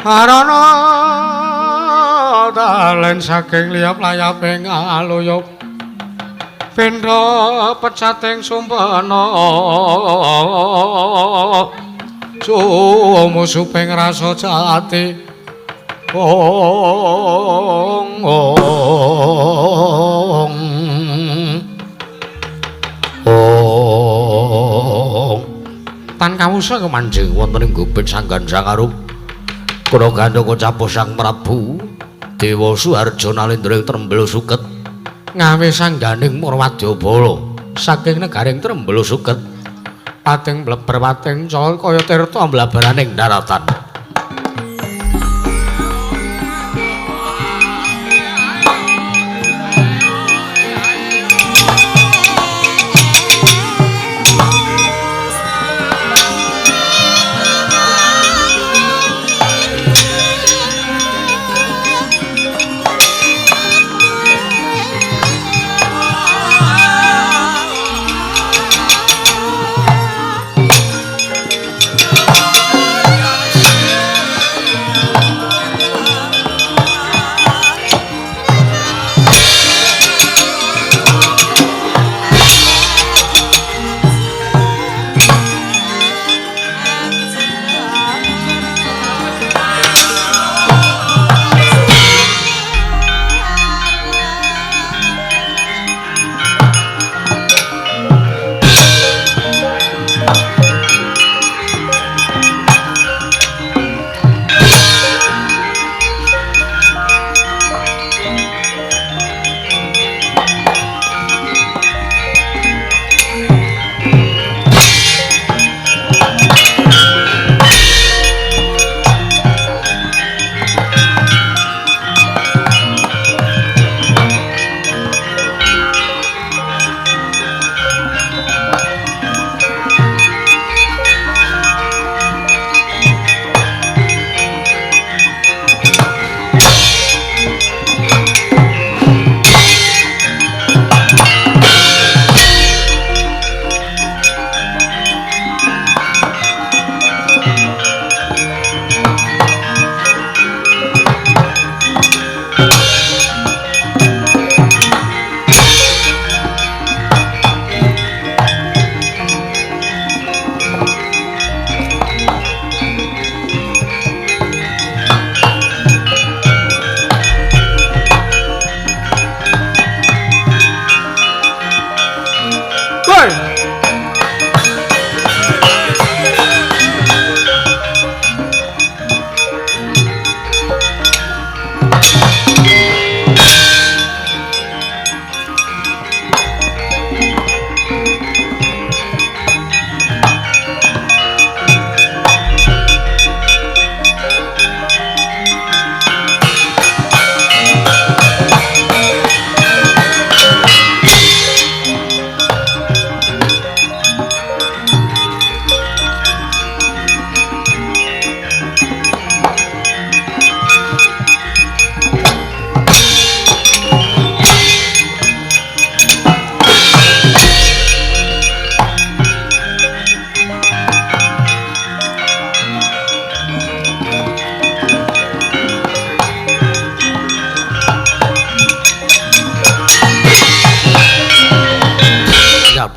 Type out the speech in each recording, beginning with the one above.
Arana dalen saking liyap layaping aluyup pindha pecating sumpena sumusuping rasa jati ong ong ong tan kawusa kemanjing wonten ing gubet sanggan sangarup kula gandhaka capuh Sang Prabu Dewa Suharja Nalendra ing Trembel Suket ngawe sangganing Murwadyabala saking negaring Trembel Suket pating bleber pating col kaya tirta mblabaraning daratan.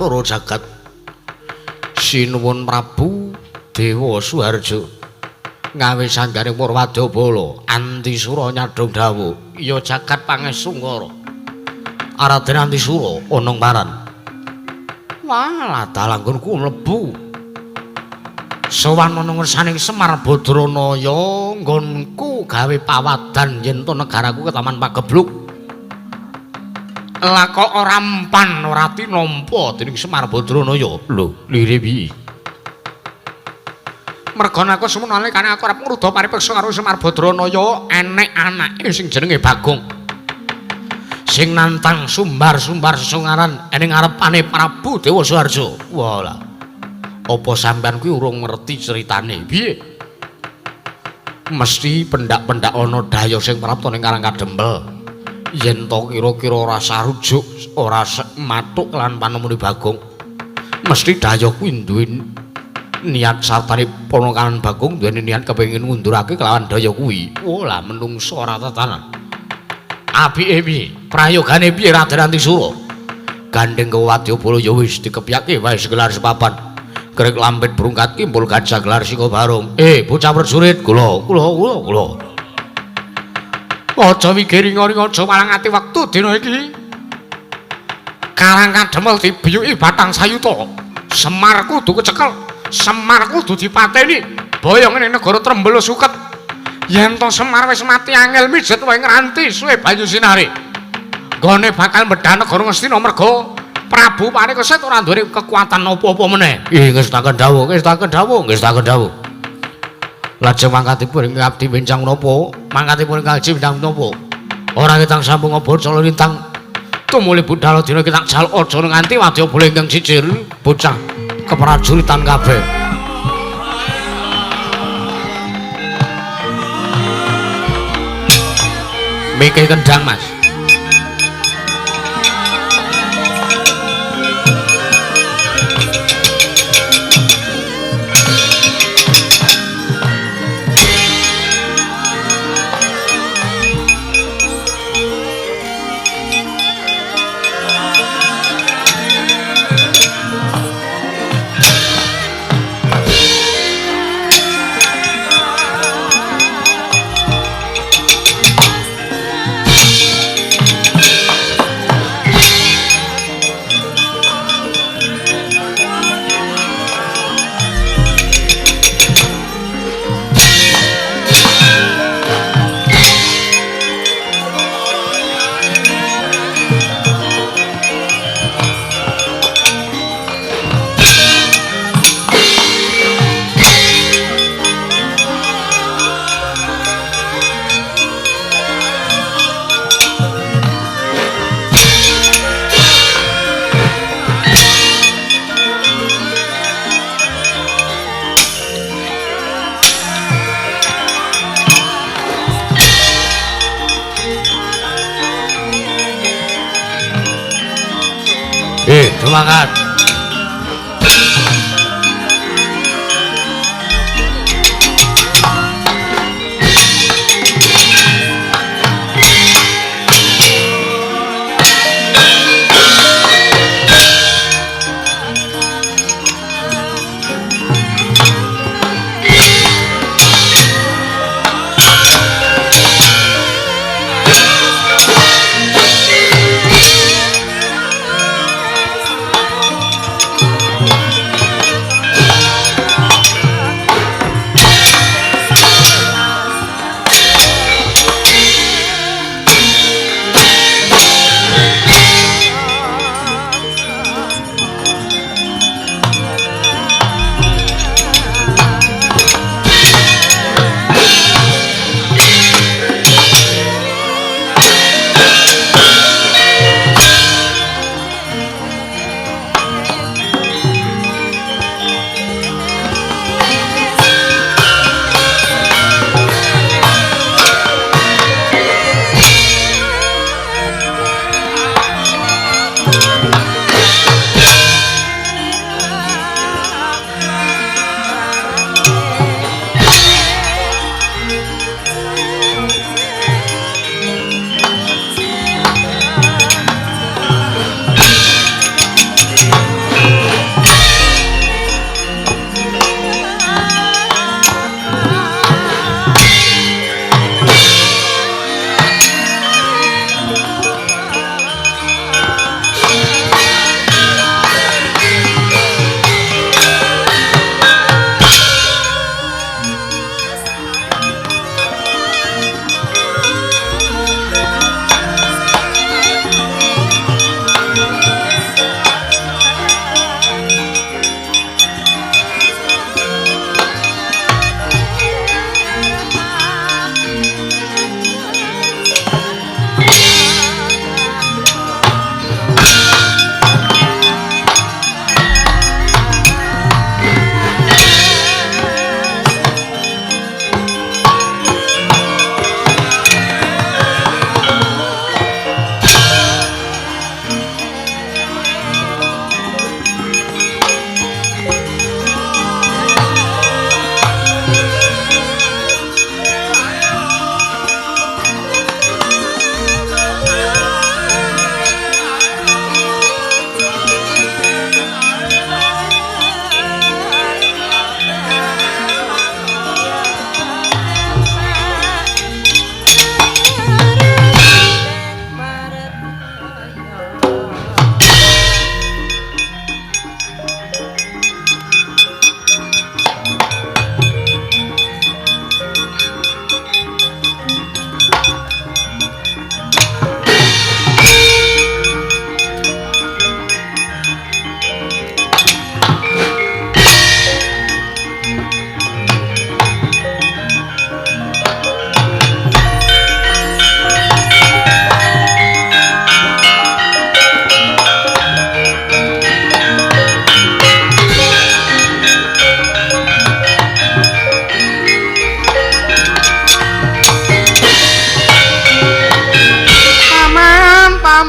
Bathara Jagat. Sinuwun Prabu Dewa Suharja ngawe sanggane Purwadabala Antisura nyadhong dawuh, ya jagat pangestungkara. Raden Antisura ana paran. Wah, dalang nggonku mlebu. Sowan ana ngersaning Semar Badranaya nggonku gawe pawadan yen to negaraku ketaman pagebluk. Lah kok ora empan ora tinampa dening Semar Badranaya. Lho, lire piye? Merga aku semono nalikane aku arep ngruda paripeksa karo Semar Badranaya enek anake sing jenenge Bagong. Sing nantang sumbar-sumbar sesongaran ning ngarepane Prabu Dewa Suharja. Wah lah. Apa sampean kuwi urung ngerti ceritane? Piye? Mesti pendak-pendak ana daya sing prapta ning Karang Kadempel. Yen to kira-kira ora sarujuk, ora mathuk lan panemune Bagong. Mesti daya kuwi duwe Niat sartane ponakan Bagong duweni niat kepengin ngundurake kelawan daya kuwi. Oh lah menungso ora tatanan. Apike piye? Prayogane piye Raden Antisura? Gandeng Wadyabala ya wis dikepyake wae segelar sepapan. Krek lampit brungkat kimpul gajah gelar sika barung. Bocah prajurit kula, kula, kula, kula. Aja wigiri-ngori aja malangati wektu dina iki. Karang kademel dibiyuki batang sayuta. Semar kudu kecekel, Semar kudu dipateni. Boyong ning negara Trembala Suket. Yen to Semar wis mati angel mijet wae ngranti suwe banyu sinare. Nggone bakal medhah negara Ngastina merga Prabu Parikesit ora duwe kekuatan apa-apa meneh. Ih, ngestaken dawuh, ngestaken dawuh, ngestaken dawuh. Lajeng mangkatipun ing abdi benjang napa? Mangkatipun ing kalji benjang napa? Ora ketang sampung obor cala lintang. Tumuli budal dina iki tak jaluk aja nganti wadyabala ingkang sijir bocah keprajuritan kabeh. Mike kendang, Mas. Semangat.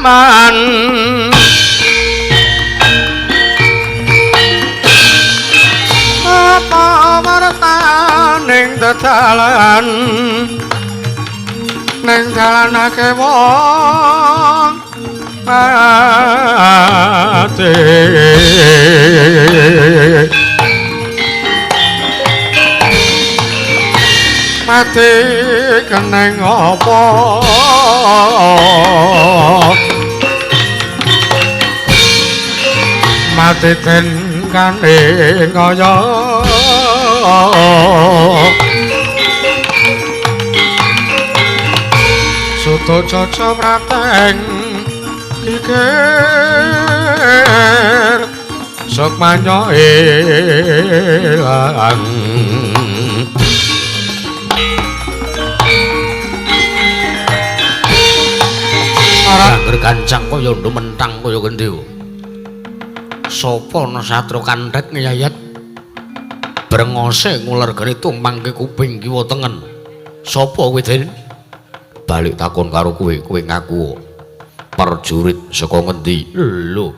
Paman apa wartaning dedalan ning dalanake wong mati mati keneng apa mati den kane kaya suto caca prateng kikir sukmanya ilang. Angger gancang kaya mentang kaya gendhewa. Sapa ana satria kanthet ngeyayat brengose nguler geni tumpangke kuping kiwa tengen. Sapa kowe, Den? Balik takon karo kowe, kowe ngaku perjurit saka ngendi? Lho.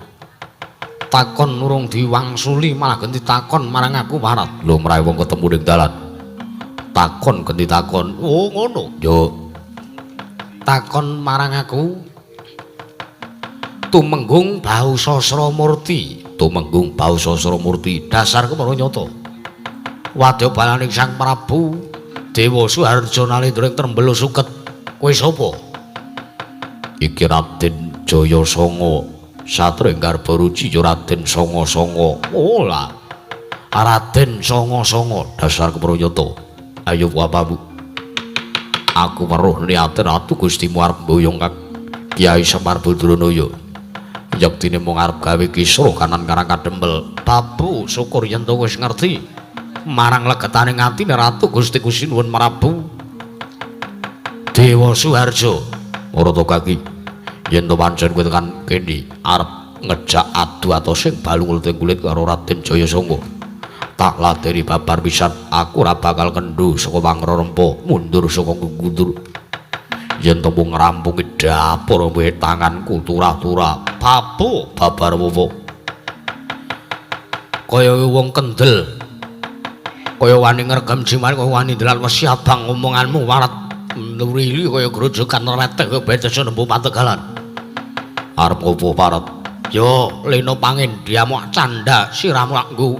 Takon urung diwangsuli malah genti takon marang aku warat. Lho mrae wong ketemu ning dalan. Takon genti takon. Oh ngono. Yo. Takon marang aku. Tumenggung Bau Sasramurti, Tumenggung Bau Sasramurti, dasar kemana nyata. Wadya balaning Sang Prabu Dewa Suharja Nalendra ing Trembelo Suket. Kowe sapa? Iki Raden Jaya Sanga, satria ing Garbaruci ya Raden Sanga Sanga. Oh lah. Raden Sanga Sanga, dasar kemana nyata. Ayo apamu? Aku weruh niate Ratu Gustimu arep mboyong Kang Kyai Semar Badranaya. Yektine mung arep gawe kisruh kanan karang kadempel. Babu syukur yen to wis ngerti marang legetane atine Ratu Gusti Kusinuwun Prabu Dewa Suharja. Ora to kaki yen to pancen kowe tekan kene arep ngejak adu atosing balung ulte kulit karo Raden Jaya Sanga. Tak ladeni babar pisan aku ora bakal kendho saka pangrerempa mundur saka gundur. Yen to mung ngrampungi dapur kowe tanganku turah-turah. Babu babar wowo. Kaya wong kendel. Kaya wani ngregem jiman kaya wani ndelal wesi abang omonganmu warat nrili kaya grojogan reteh kaya betes nembu pategalan. Arep opo parat? Yo leno pangin diamuk canda sirahmu nggo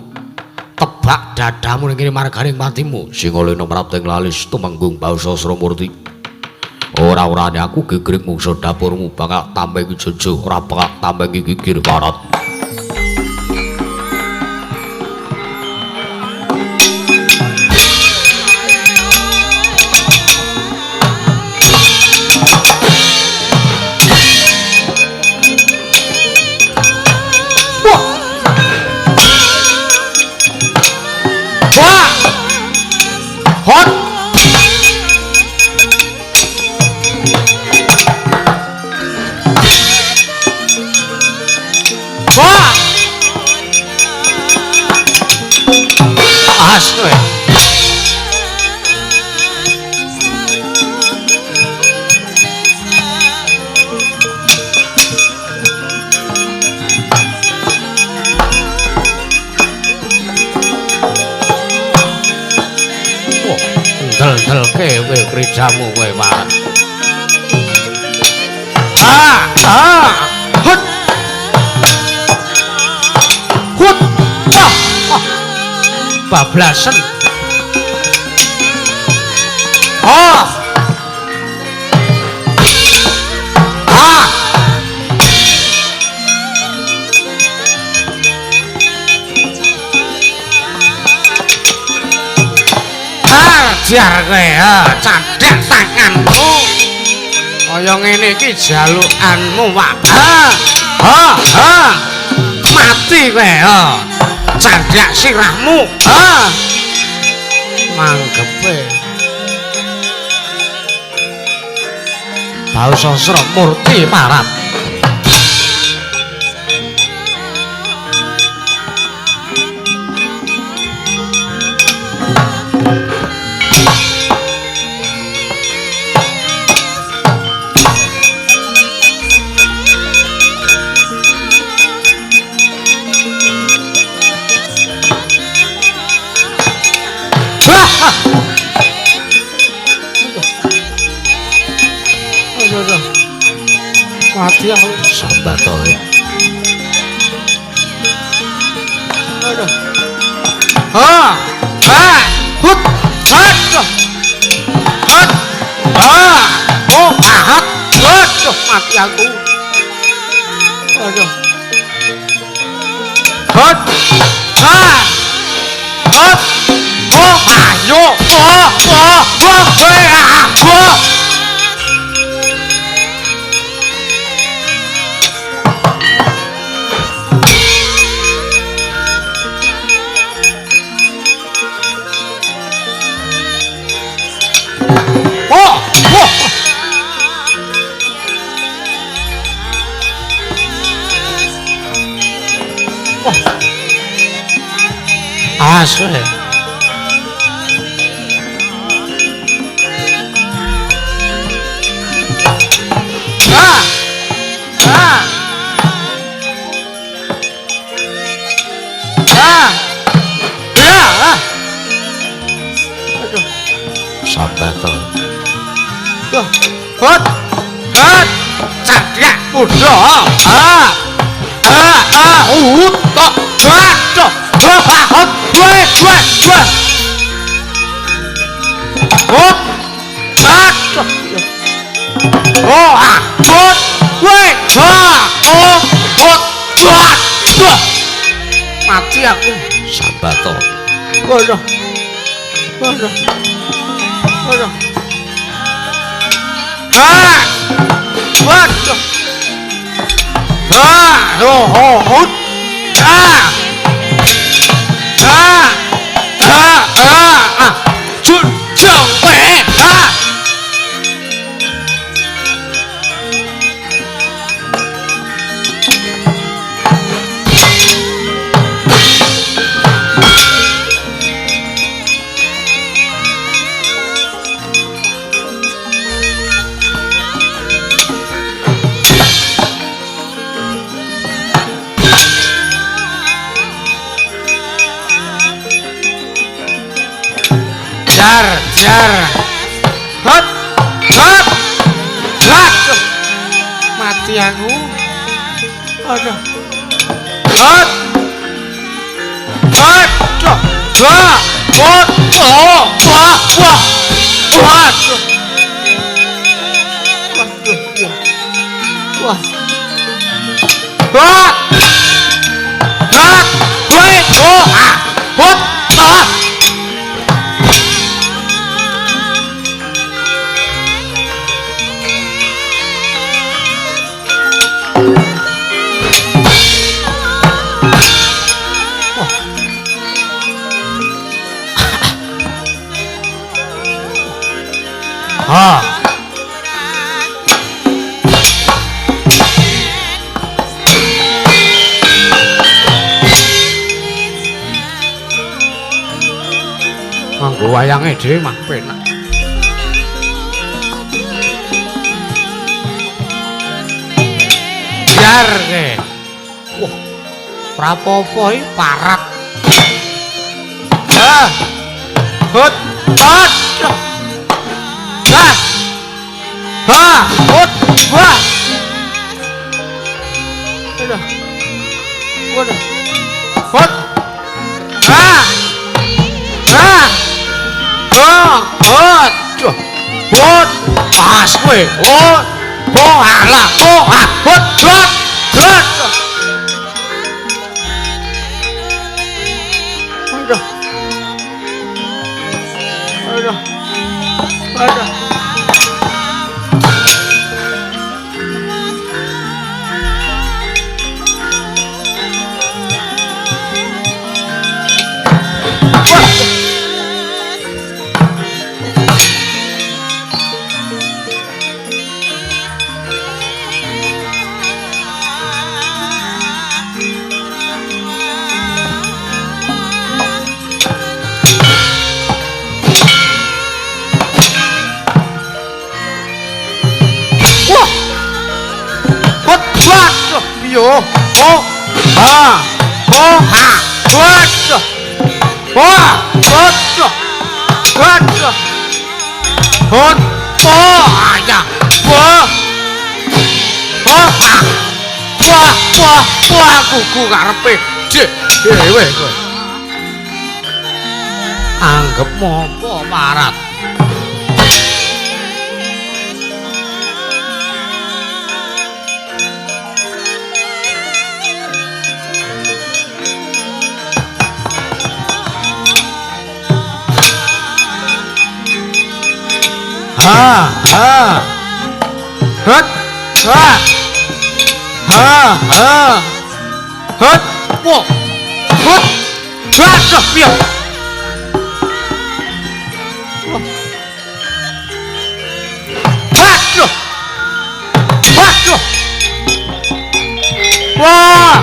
tebak dadamu ning kene marganing patimu. Sing leno mrapting lalis Tumenggung Bau Sasramurti. Ora-orane aku gegring mungsa dapurmu bakal tambengi jojo ora bakal tambengi gigir parat. Wah. Wah. Hot. Wah. As kowe. Wah, ndel-ndelke kowe krijamu kowe warat. Ah, ah. Hut. Hut. Ah, ah. Bablasen. Ah. Ah. Ah, jar kowe, ah, candhak tanganku. Kaya ngene iki jalukanmu, Pak. Ha. Ha, ha. Mati kowe, ha. Candhak sirahmu. Ha. Manggepe. Bau Sasramurti parat. Aduh. Mati aku. Sambatoe. Aduh. Ha! Ha! Hut! Aduh. Hut! Ha! Oh, ah! Aduh, mati aku. Aduh. Hut! Ha! Hut! Oh, ayo! Oh, oh, oh, ah, oh. Oh, oh. Oh. Asu. Ah. Ah. Ah. Ah. Aduh. Sambato. Hot. Hot. Cakak muda. Ah. Ah, ah, hut. Aduh. Hot. Weh, weh, weh. Hot. Aduh. Oh, ah. Hot. Weh. Ha. Oh, hot. Aduh. Mati aku. Sambato. Waduh. Waduh. Waduh. Ah! Waduh. Ah! Oh, oh, hut. Ah! Ah! Ah! Ah! Ah! Jujang weh. Ah! Jar, jar. Hot, hot, hot. Mati aku. Aduh. Hot, hot, wah, hot, oh, wah, wah, waduh. Waduh, ya. Wah. Hot, hot, weh, oh, ah, hot, ah. Ah. Nganggo wayange dhewe mah penak. Biarke. Wah. Prapopo iki parat. Ah. Hut. Hut. Ah. Ha, hut, wah. Aduh. Waduh. Hut. Ha. Ha. Ha, hut. Hut. Pas kowe. Hut. Oh, alah. Oh, ah. Hut, hut. Hut. Aduh. Aduh. Aduh. Yo, oh, ha, oh, ha, waduh, wah, waduh, waduh, hot, oh, ya, wah, Wah, wah, wah, kuku karepe dhewe kowe. Anggep apa parat. Ha ha. Hut. Ha. Ha ha. Hut. Wah. Hut. Waduh, piye? Waduh. Waduh. Wah.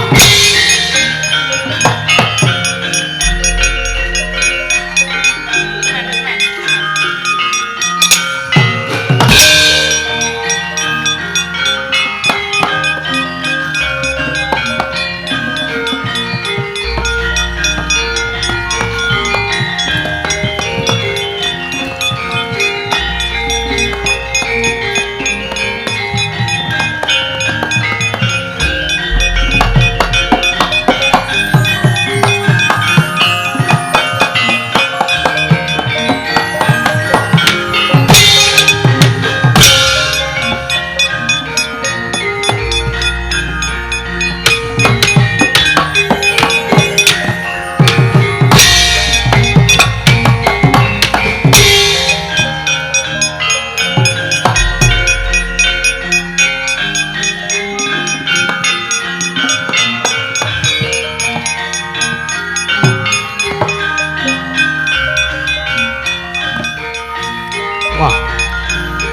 Wah,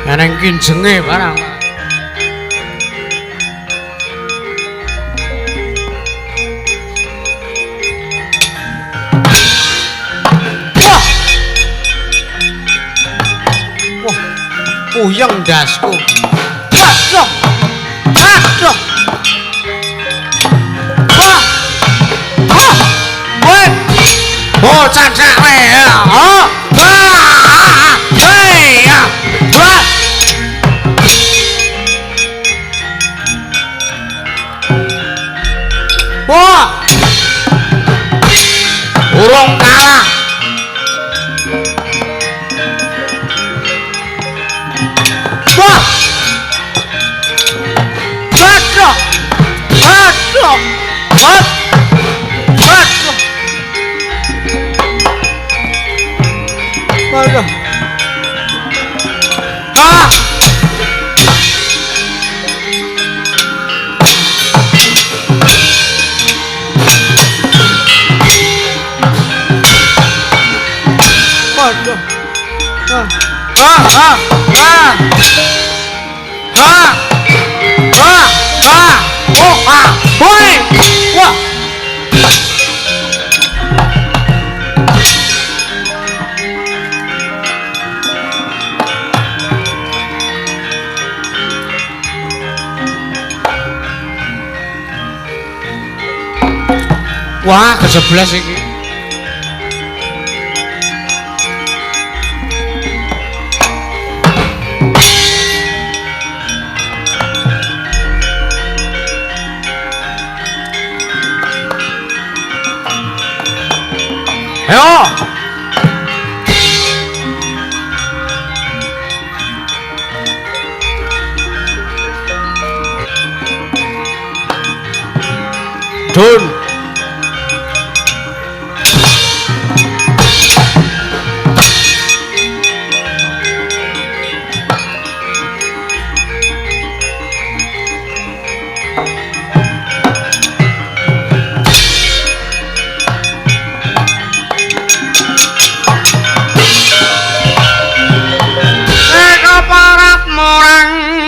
eneng kinjenge barang. Wah. Wah, puyeng ndasku. Waduh. Waduh. Wah. Wah. Weh. Bocah cak ya. Oh. Wah. Hei ya. Wah. Wah. Urung kalah. Wah. Waduh. Waduh. Wah. Waduh. Waduh. Ha. Waduh. Ha ha ha. Ha. Ha ha. Oh ha. Hoi. Wah. Wah, ke-11 iki. Ayo. Dun.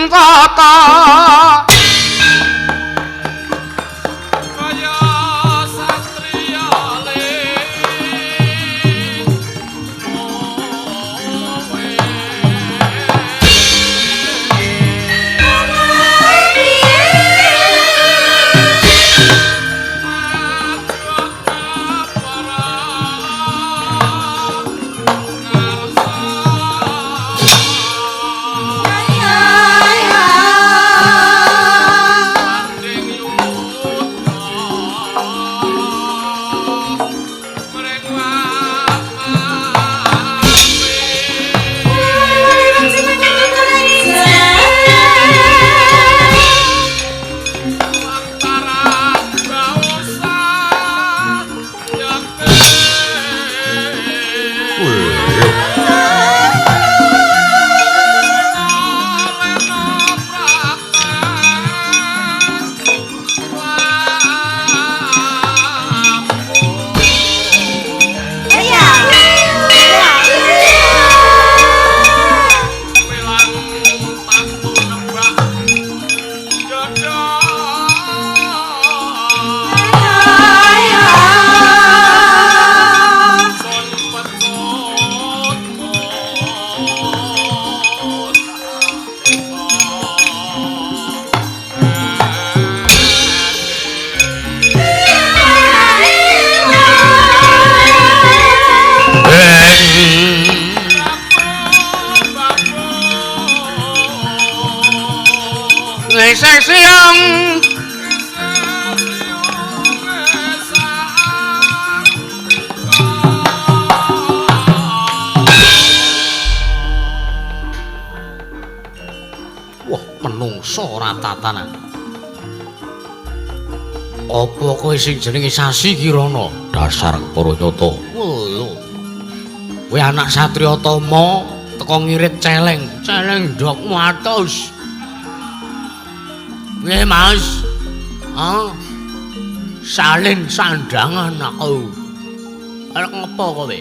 Tata. Kaya Ngisih siung. Wah, menungso ora tatanan. Apa kowe sing jenenge Sasi Kirana? Dasar para nyata. Lho. Kowe anak satriya Tama teko ngirit celeng. Celeng ndokmu atus. Piye, Mas? Ha? Salin sandangan aku. Arep ngopo kowe?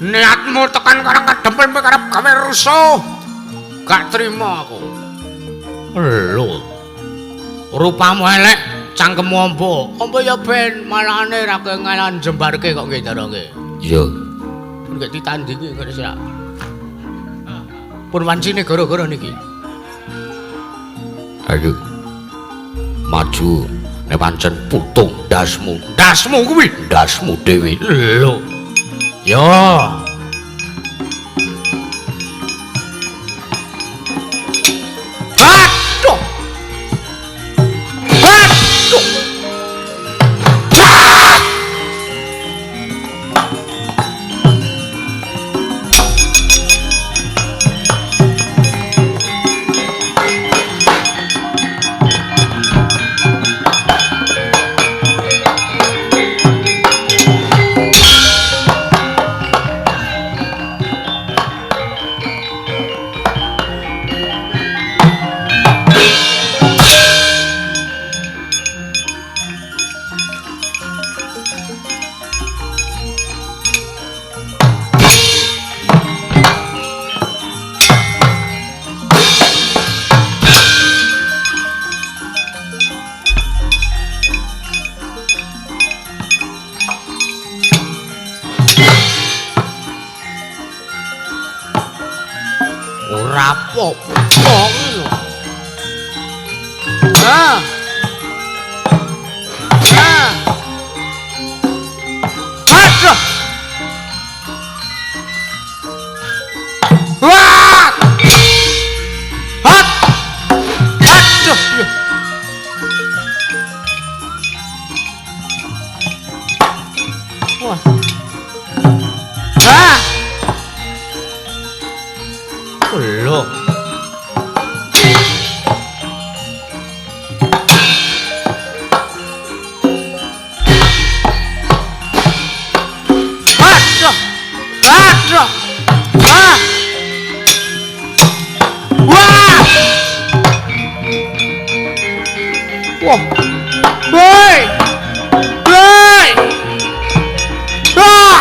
Niatmu tekan karang kedempel karep gawe rusuh. Gak trimo aku. Lho. Rupamu elek, cangkemmu amba. Amba ya ben malahane ra kengelan jembarke kok nggih ndara nggih. Iya. Pun gak ditandingi kok sak. Pun wancine gara-gara niki. Ayo. Maju nek pancen putung ndasmu. Ndasmu kuwi, ndasmu dhewe. Lho. Yo. Aduh. Aduh. Ah! Ora apa-apa ngono. Ah. Ah. Aduh. Wah. Hat. Aduh. Wah. Ah. Lho. Aduh. Aduh. Ah. Wah. Wah. Woi. Woi. Ah.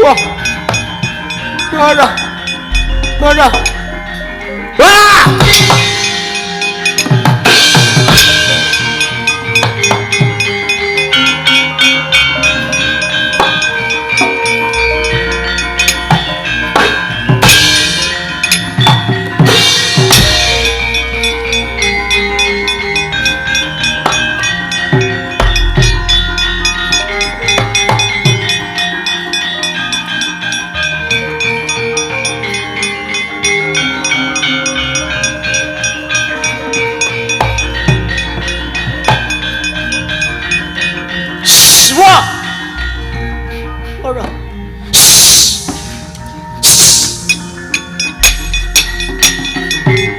Wah. Aduh. Aduh. Wah. Wah. Aduh.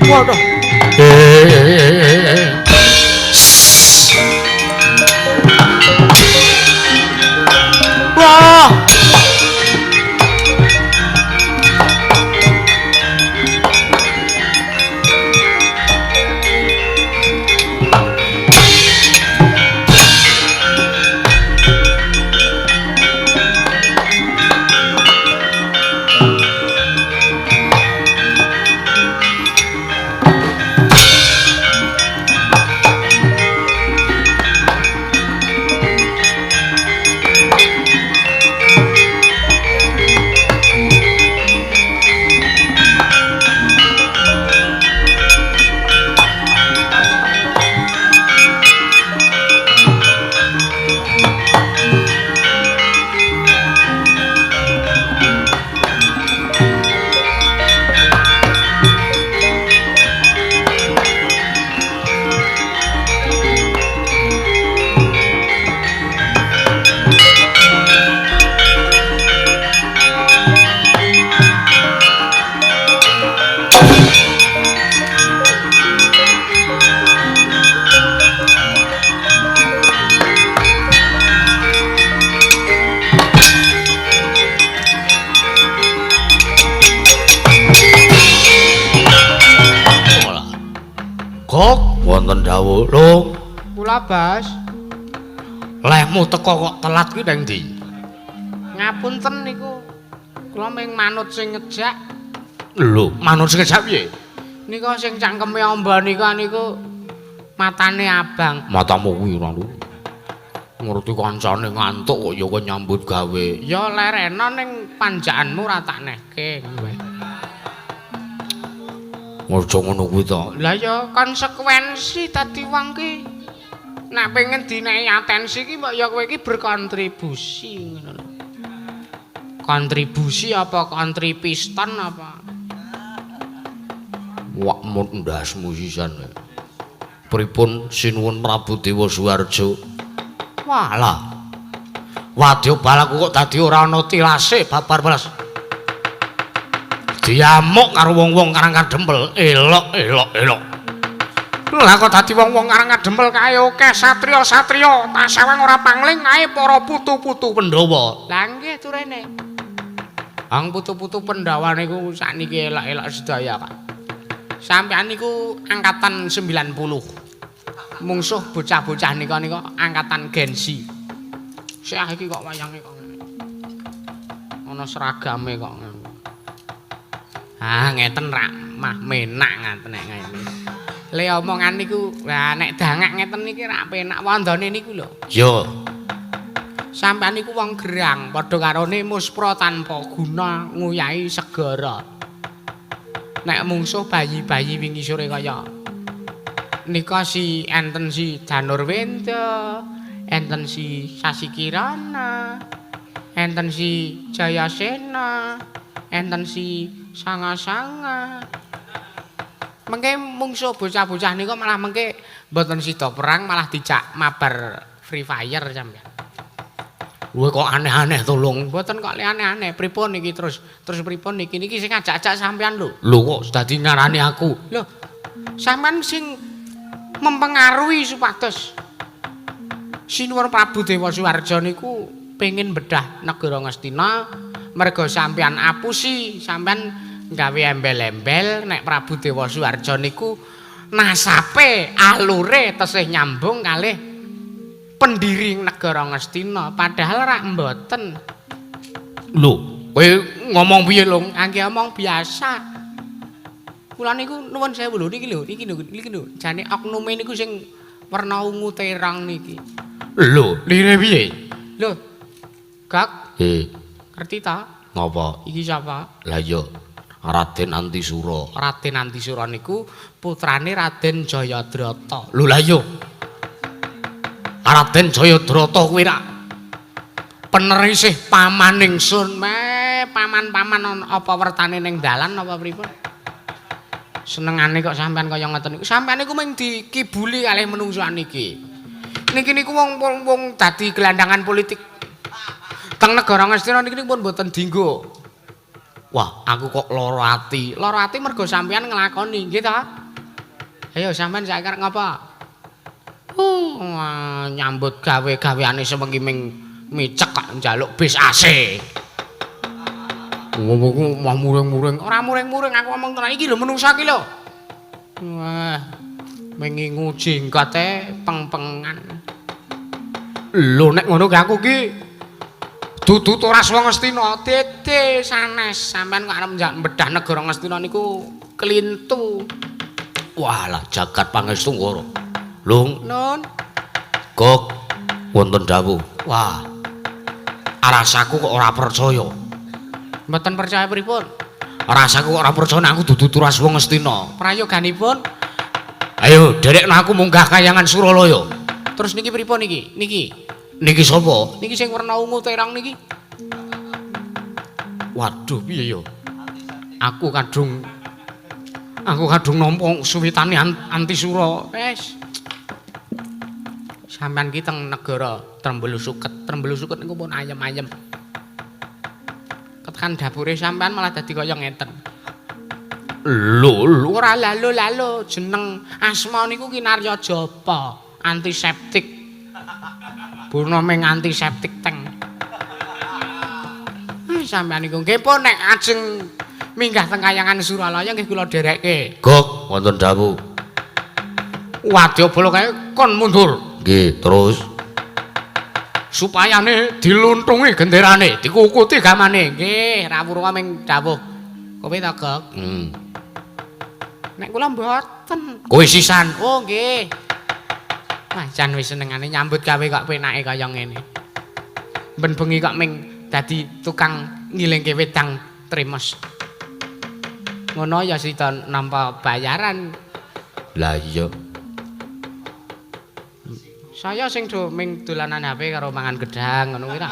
Waduh. Wah. Gok, wonten dawuh. Lho, kula Bos. Lehmu teko kok telat kuwi nang ndi? Ngapunten niku. Kula ming manut sing ngejak. Lho, manut sing ngejak piye? Nika sing cangkeme amba nika niku matane abang. Matamu kuwi ora lho. Ngerti kancane ngantuk kok ya kowe nyambut gawe. Ya lerena ning panjakanmu ora tak nehke ngono wae. Aja ngono kuwi to. Lah ya konsekuensi dadi wong ki. Nek pengen dinehi atensi ki mbok ya kowe iki berkontribusi ngono lho. Kontribusi apa kontripiston apa? Wak mut ndasmu sisan. Pripun sinuwun Prabu Dewa Suharja? Walah. Wadya balaku kok dadi ora ana tilase babar belas. Diamuk karo wong-wong Karang Kadempel. Elok elok elok. Lah kok dadi wong-wong Karang Kadempel kae akeh satriya-satriya, tak sawang ora pangling kae para putu-putu Pandhawa. Lah nggih turene. Ang putu-putu Pandhawa niku sakniki elok-elok sedaya, Pak. Sampeyan niku angkatan 90. Mungsuh bocah-bocah nika nika angkatan Gen Z. Sik ah iki kok wayange kok ngene. Ana seragame kok ngene. Ah ngeten rak mah menak ngaten nek ngene. Le omongan niku, lah nek dangak ngeten niki rak penak wandane niku lho. Ya. Sampeyan niku wong gerang padha karone muspra tanpa guna nguyahi segara. Nek mungsuh bayi-bayi wingi sore kaya nika si enten si Danurwenda, enten si Sasikirana, enten si Jayasena, enten si Sanga-sanga. Mengke mungsuh bocah-bocah nika malah mengke mboten sida perang malah dijak mabar Free Fire sampeyan. Kowe kok aneh-aneh to, Lung. Mboten kok aneh-aneh. Pripun niki terus pripun niki niki sing ngajak-ajak sampeyan lho. Lho kok dadi ngarani aku? Lho, sampeyan sing mempengaruhi supados Sinuwun Prabu Dewa Suharja niku pengin bedah negara Ngastina merga sampeyan apusi, sampeyan gawe embel-embel nek Prabu Dewa Suharja niku nasape alure tesih nyambung kalih pendiri negara Ngastina, padahal rak mboten. Lho, kowe ngomong piye, Lung? Angge omong biasa. Kula niku nuwun sewu lho niki lho, niki lho, niki lho. Jane oknume niku sing werna ungu terong niki. Lho, lire piye? Lho. Gak, ngerti ta? Ngapa? Iki sapa? Lah iya, Raden Antisura. Raden Antisura niku putrane Raden Jayadrata. Lho lah iya. Raden Jayadrata kuwi rak penerisih paman ingsun. Meh, paman-paman apa wertane ning dalan apa pripun? Senengane kok sampean kaya ngoten niku. Sampean niku mung dikibuli kalih menungso niki. Niki niku wong-wong dadi gelandangan politik. Teng negara Ngastina niki pun mboten dinggo. Wah, aku kok lara ati. Lara ati mergo sampean nglakoni, nggih ta? Ayo sampean saiki arep ngapa? Nyambut gawe-gaweane sewengi ming micek kok njaluk bis AC. Ngomongku mah muring-muring. Ora muring-muring aku ngomong tenan iki lho menungsa iki lho. Wah, mengingu jenggote peng-pengan. Lho nek ngono ki aku ki dudu turas wong Ngastina, dede sanes sampean kok arep mbedah negara Ngastina niku klintu. Walah jagat pangestu ngoro. Lung, Nun, Gok, wonten dawuh. Wah. Rasaku kok ora percaya. Mboten percaya pripun? Rasaku kok ora percaya nek aku dudu turas wong Ngastina. Prayoganipun. Ayo, derekno aku munggah kayangan Suralaya. Terus niki pripun niki? Niki. Niki sapa? Niki sing werna ungu terong niki. Waduh, piye ya? Aku kadung nampa suwitane Antisura. Wis. Sampeyan ki teng negara Trembul Suket. Trembul Suket niku pun ayem-ayem. Ketekan dapure sampean malah dadi kaya ngeten. Lho, lho ora lalo-lalo jeneng asma niku Kinarya Japa, antiseptik. Burna ming antiseptik teng. Sampeyan niku nggih pun nek ajeng minggah teng kayangan Suralaya nggih kula dherekke. Gok, wonten dawuh. Wadyabala kae kon mundur. Nggih, terus supayane diluntungi genderane, dikukuti gamane. Nggih, rawuh ming dawuh. Kowe ta, Gok? Nek kula mboten. Kowe sisan. Oh, nggih. Wah, jan wis senengane nyambut gawe kok penake kaya ngene. Ben bengi kok ming dadi tukang ngilingke wedang tremes. Ngono ya sida nampa bayaran. Lah iya. Saya sing do ming dolanan HP karo mangan gedang ngono kuwi ta.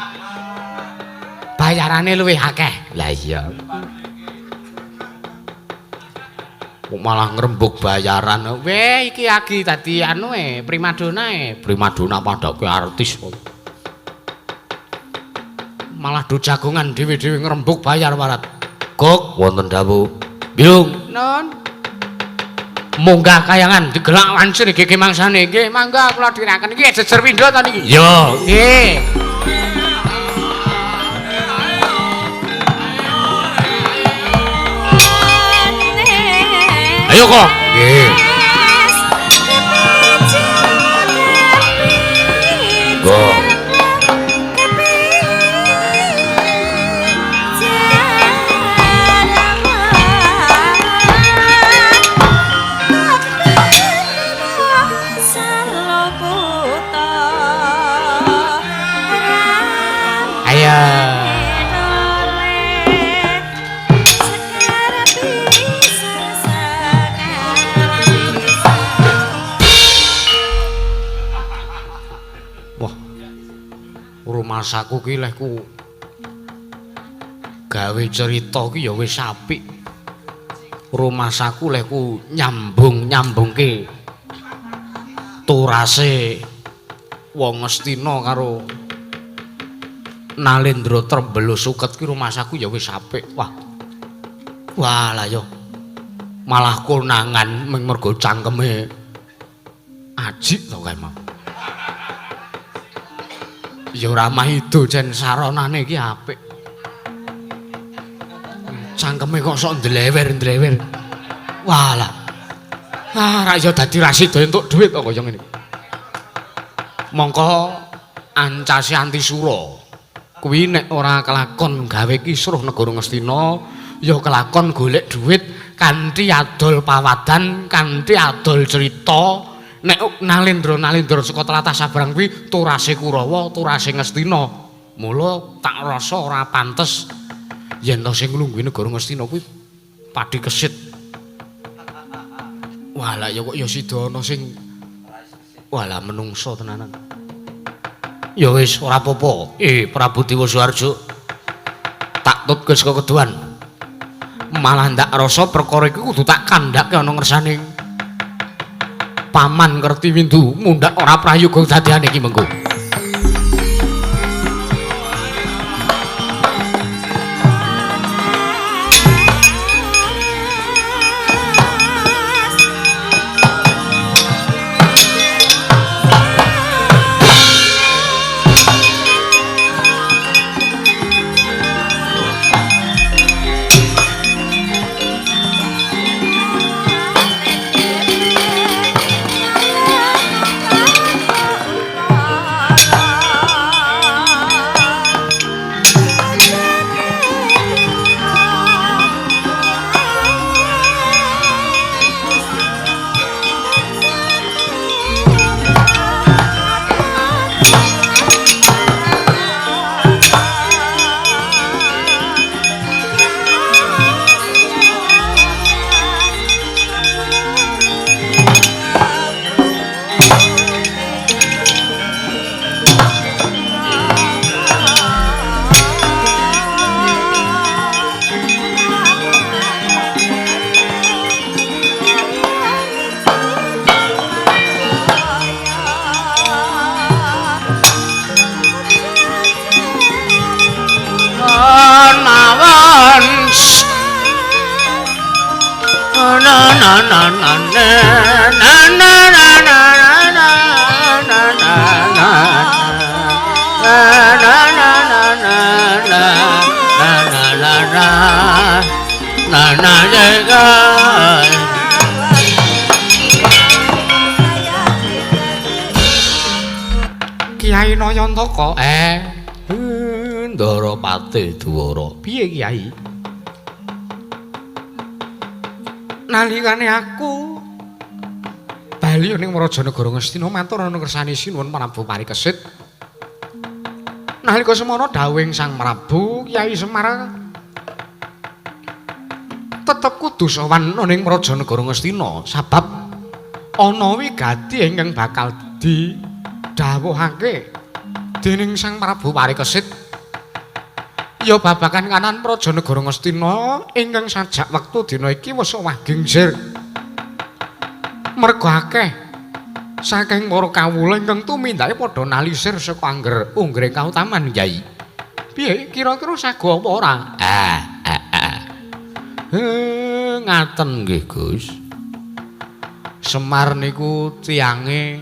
Bayarane luwih akeh. Lah iya. Kok malah ngrembug bayaran. Weh, iki lagi dadi anu e, primadona e. Primadona padake artis kok. Malah do jagongan dhewe-dhewe ngrembug bayar warat. Gok wonten dawuh. Bilung. Nun. Munggah kayangan digelak wancir gege mangsane. Nggih, mangga kula diraken. Iki jejer pindho ta niki? Iya. Nggih. Ayo kok. Nggih. Go. Masaku ki lehku gawe cerita ki ya wis apik. Rumasaku lehku nyambung-nyambungke turase wong Ngastina karo Nalendra Trembelo Suket ki rumasaku ya wis apik. Wah. Wah lah ya. Malah konangan ming mergo cangkeme ajik to kae mau. Ya ora maido jen saronane iki apik. Cangkeme kok sok ndlewer-ndlewer. Wah lah. Ah, ra ya dadi rasida entuk dhuwit kok kaya ngene. Mongko ancase Antisura kuwi nek ora kelakon gawe kisruh negara Ngastina, ya kelakon golek dhuwit kanthi adol pawadan, kanthi adol cerita. Nek Nalendra-nalendra saka tlatah Sabrang kuwi turase Kurawa, turase Ngastina. Mula tak rasa ora pantes yen to sing nglungguhi negara Ngastina kuwi Padi Kesit. Wah lah ya kok ya sida ana sing wah lah menungso tenanan. Ya wis ora apa-apa. Prabu Dewa Suharjo tak tutke saka keduan. Malah ndak rasa perkara iki kudu tak kandhake ana ngersane Paman Kertiwindu mundhak ora prayoga dadiane iki mengko. Nayantaka. Ndara Patih Dwara. Piye Kyai? Nalikane aku bali ning Rajanagara Ngastina matur ana kersane Sinuwun Prabu Parikesit. Nalika semono dawuhing Sang Prabu, Kyai Semar tetep kudu sowan ning Rajanagara Ngastina sabab ana wigati ingkang bakal didhawuhake dening Sang Prabu Parikesit. Ya babagan kanan Prajanagara Ngastina ingkang sajak wektu dina iki wis owah gingsir. Merga akeh saking para kawula ingkang tumindake padha nalisir saka angger unggring kautaman Kyai. Piye kira-kira sago apa ora? Ngaten nggih Gus. Semar niku tiyange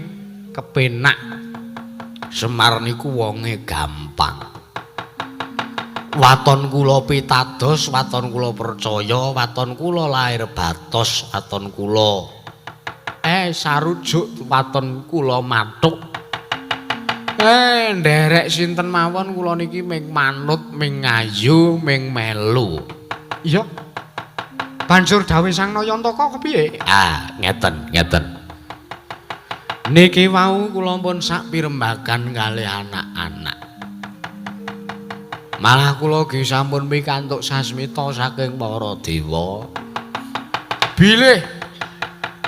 kepenak. Semar niku wonge gampang. Waton kula pitados, waton kula percaya, waton kula lair batos, waton kula sarujuk, waton kula mathuk. Nderek sinten mawon kula niki ming manut, ming ngayu, ming melu. Iya. Banjur dawuh Sang Nayantaka kepiye? Ngeten, ngeten. Niki wau kula pun sak pirembagan kalih anak-anak. Malah kula nggih sampun pikantuk sasmita saking para dewa. Bilih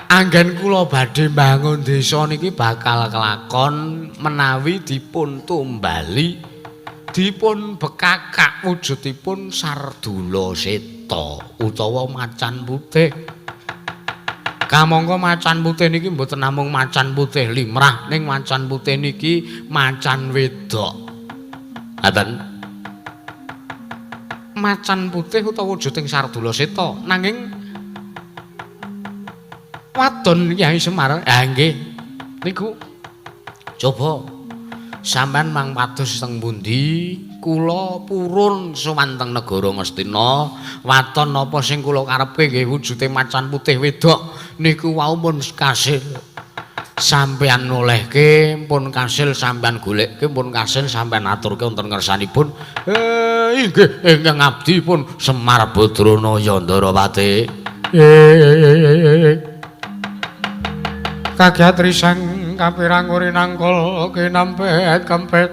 anggen kula badhe mbangun desa niki bakal kelakon menawi dipun tumbali, dipun bekakak wujudipun Sardula Seta utawa macan putih. Kamangka macan putih niki mboten namung macan putih limrah, ning macan putih niki macan wedok. Ngaten. Macan putih utawa wujuding Sardula Seta, nanging wadon Kyai Semar. Nggih. Niku coba sampean mang pados teng pundi, kula purun sowan teng negara Ngastina. Waton napa sing kula karepke nggih wujude macan putih wedok niku wau pun kasil sampean nolehke, pun kasil sampean golekke, pun kasil sampean aturke wonten ngersanipun. Inggih ingkang abdi pun Semar Badranaya Ndarawati. Kagiat risang kapirang urinangkul kinampet kempet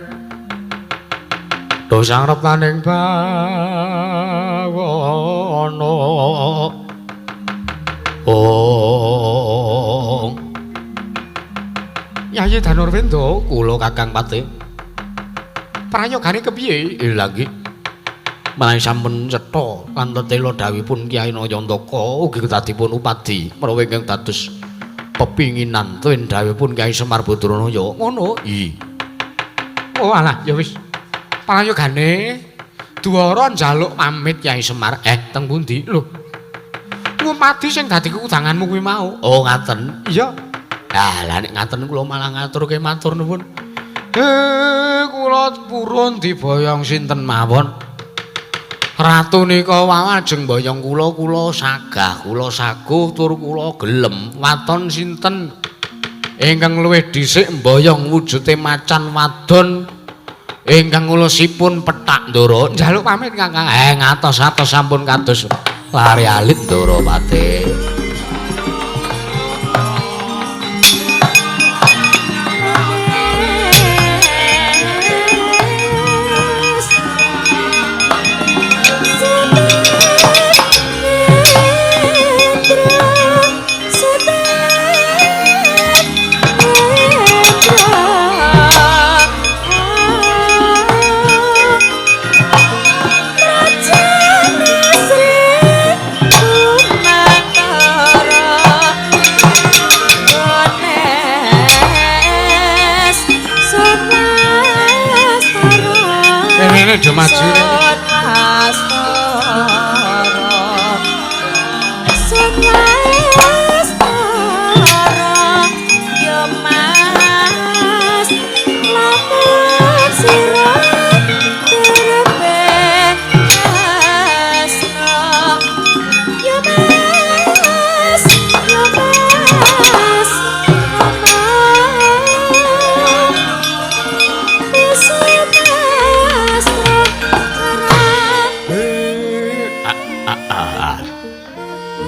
dosang reptaning bawana. Oh Yayi Danurwenda, kula Kakang Patih. Prayogane kepiye? Lha nggih. Menawi sampun cetha kanthi tela dawuhipun Kyai Nayantaka ugi kedadipun upadi menawi ingkang dados pepinginan tuwin dawuhipun Kyai Semar Badranaya. Ngono? I. Oh alah, ya wis. Prayogane Dwara njaluk pamit Kyai Semar. Teng pundi? Lho. Ngupadi sing dadi kudanganmu kuwi mau. Oh, ngaten. Iya. Ah, lah nek ngaten kula malah ngaturke matur nuwun. Kula purun diboyong sinten mawon. Ratu nika wau ajeng boyong kula, kula sagah, kula saguh tur kula gelem. Waton sinten ingkang luwih dhisik mboyong wujude macan wadon ingkang ulusipun pethak Ndara. Njaluk pamit Kakang. Ngatos-atos sampun kados lari alit Ndara Patih. Rene do maju.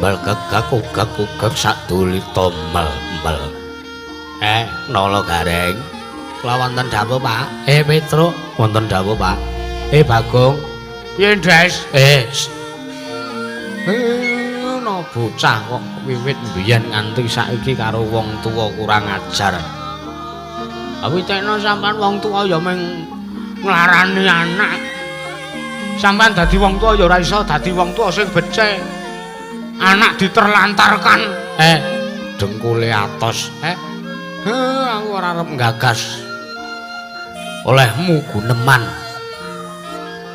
Mel gegak ugak ugak sadulita mel mel. Nala Gareng. Kula wonten dawuh, Pak. Petruk, wonten dawuh, Pak. Bagong. Piye, Des? No bocah kok wiwit mbiyen nganti saiki karo wong tuwa kurang ajar. Awitekno sampean wong tuwa ya mung nglarani anak. Sampean dadi wong tuwa ya ora iso dadi wong tuwa sing becik. Anak diterlantarkan. Dengkule atos. Aku ora arep nggagas olehmu guneman.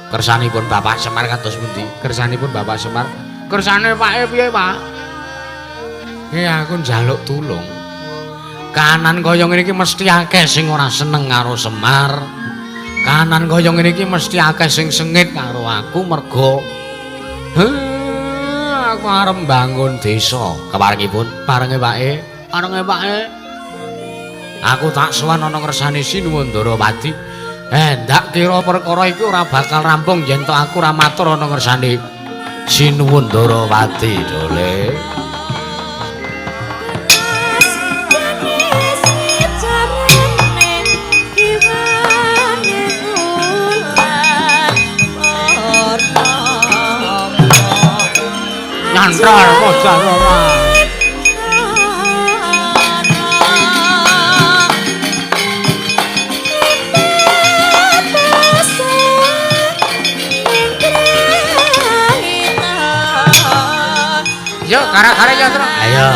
Kersanipun Bapak Semar kados pundi? Kersanipun Bapak Semar. Kersane pake piye, Pak? Aku njaluk tulung. Kahanan kaya ngene iki mesti akeh sing ora seneng karo Semar. Kahanan kaya ngene iki mesti akeh sing sengit karo aku mergo aku arep mbangun desa. Keparengipun parenge pake, parenge pake. Aku tak sowan ana ngersane Sinuwun Ndarawati. Ndak kira perkara iki ora bakal rampung yen tok aku ora matur ana ngersane Sinuwun Ndarawati, Dole. Nyantol modal ora. Yo kara-kara ya, Tru. Ayo.